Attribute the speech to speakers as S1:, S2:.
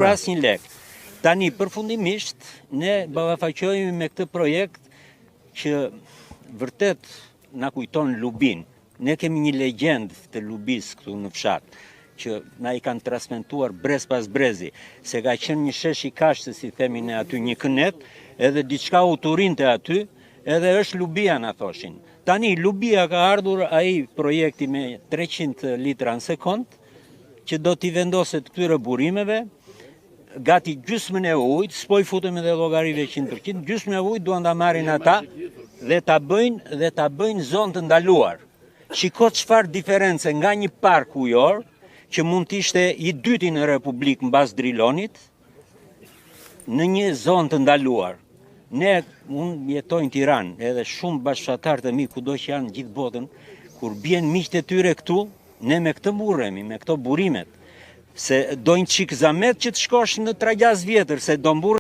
S1: Asnjë lek. Tani, përfundimisht, ne ballafaqohemi me këtë projekt që vërtet na kujton Lubin. Ne kemi një legjendë të Lubisë këtu në fshat, që na i kanë transmetuar brez pas brezi, se ka qenë një shesh i kashtës, si themi ne aty, një kënet, edhe diçka u turinte aty, edhe është Lubia na thoshin. Tani Lubia ka ardhur ai projekti me 300 litra në sekond, që do t'i vendoset këtyre burimeve, gati gjysmën e ujit, s'po i futem edhe llogarive 100%, gjysmën e ujit duan ta marrin ata dhe ta bëjnë dhe ta bëjnë zonë të ndaluar. Shiko çfarë diference nga një park ujor që mund të ishte i dyti në Republikë mbas Drilonit në një zonë të ndaluar. Ne unë jetoj në Tiranë, edhe shumë bashkëfshatarë të mi kudo që janë në gjithë botën, kur bien miqtë e tyre këtu, ne me këtë mburremi, me këto burimet, se dojnë çik zamet që të shkosh në Tragjaz vjetër, se do mburremi.